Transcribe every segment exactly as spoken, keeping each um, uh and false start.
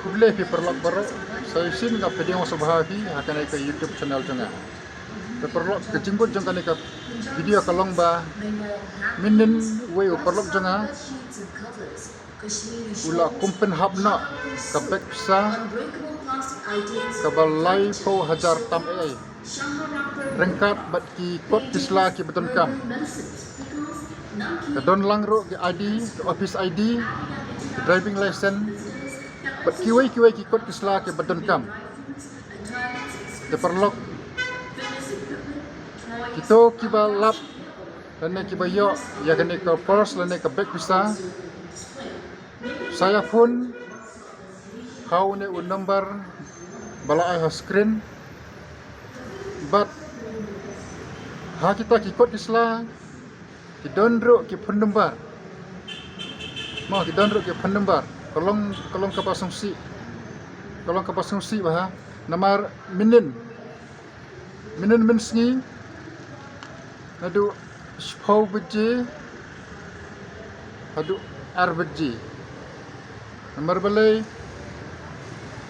Khublei phi paralok baroh, sa shisien nga pdiang sngewbha ïa phi ha kane ka YouTube channel jong nga. Te paralok, ka jingbud jong kane ka video ka long ba mynnin uwei u paralok jong nga u la kum pynhap noh ka bag pisa kaba laiphew hajar tam ei ei, ryngkat bad ki kot ki sla kiba donkam. Ka don lang ruh ki I D, ki office I D, ki driving license, bad kiwei kiwei ki kot ki sla kiba donkam. Te paralok, kito kiba lap lane kiba ïoh ïa kane ka purse lane ka bag pisa, sa ïa phone ha une u number ba la ai ha screen. Bad ha kita ki kot ki sla ki don ruh ki phone number. Mo, ki don ruh ki phone number. Ka long, ka long kaba sngewsih. Ka long kaba sngewsih bha. Namar mynnin, mynnin mynsngi naduh shiphew baje haduh ar baje. Namar balei?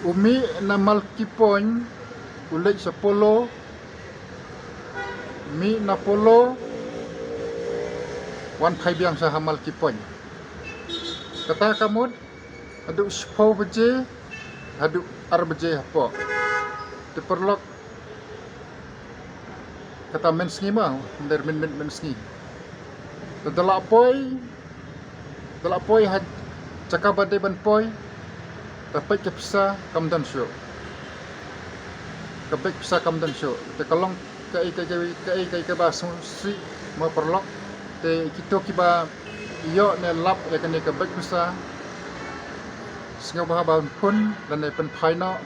U mih na Malki Point u leit sha Polo, mih na Polo wan phai biang sha ha Malki Point. Kata ka mut haduh shiphew baje haduh ar baje hapoh. Te paralok, kata mynsngi mo, hynrei mynmiet mynsngi. Te da la poi, da la poi ha jaka ba dei ban poi, te peit ka pisa kam don shuh. Ka bag pisa kam don shuh. Te ka long kaei kaei kaei kaei kaba sngewsih mo paralok. Te kito kiba ïoh ne lap ïa kane ka bag pisa, sngewbha ban phone lane pynphai noh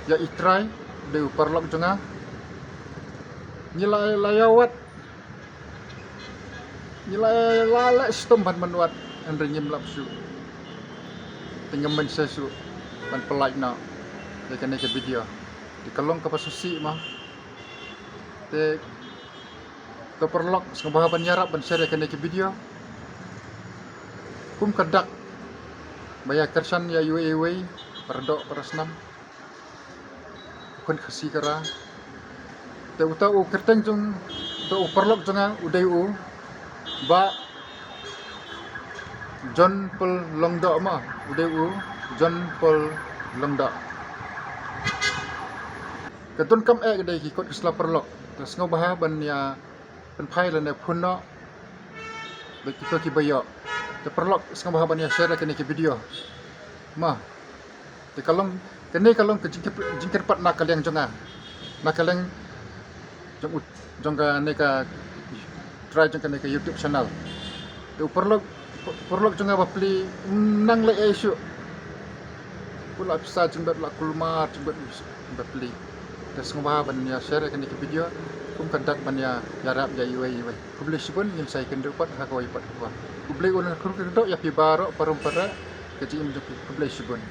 ïa i trai, dei u paralok jong nga. Ngi la, la ïa wad, ngi la, la leh shitom ban mynwad, hynrei ngim lap shuh. Te ngam mynsiem shuh ban pynlait noh ïa kane ka video. Te ka long kaba sngewsih mo. Te to paralok, sngewbha ban ïarap ban share ïa kane ka video. Kum ka dak ba ïa kyrshan ïa iwei iwei, para doh para snam, u khun Khasi Kara. Te uta u kyrteng jong uta u paralok jong nga u dei u Bah John Paul Lyngdoh mo, u dei u John Paul Lyngdoh. Ka donkam eh ka dei ki kot ki sla paralok. Te sngewbha ban ïa pynphai lane phone noh bad kito kiba ïoh. Te paralok, sngewbha ban ïa share kane ka video mo. Te ka long, kane ka long ka jingkyrp-, jingkyrpad na ka liang jong nga, na ka liang jong u, jong kane ka trai jong kane ka YouTube channel. Te u paralok, paralok jong nga bapli, mm, nang leh ei shuh. Pula pisa jingbat la kulmar jingbat bapli. Te sngewbha ban ïa share kane ka video kum ka dak ban ïa ïarap ïa iwei iwei. Khublei shibun, ngin sa ïakynduh pat ha kawei pat kawei. Khublei u nang kyrkhu kyrdoh ïa phi baroh parom para ka jingim jong phi. Khublei shibun.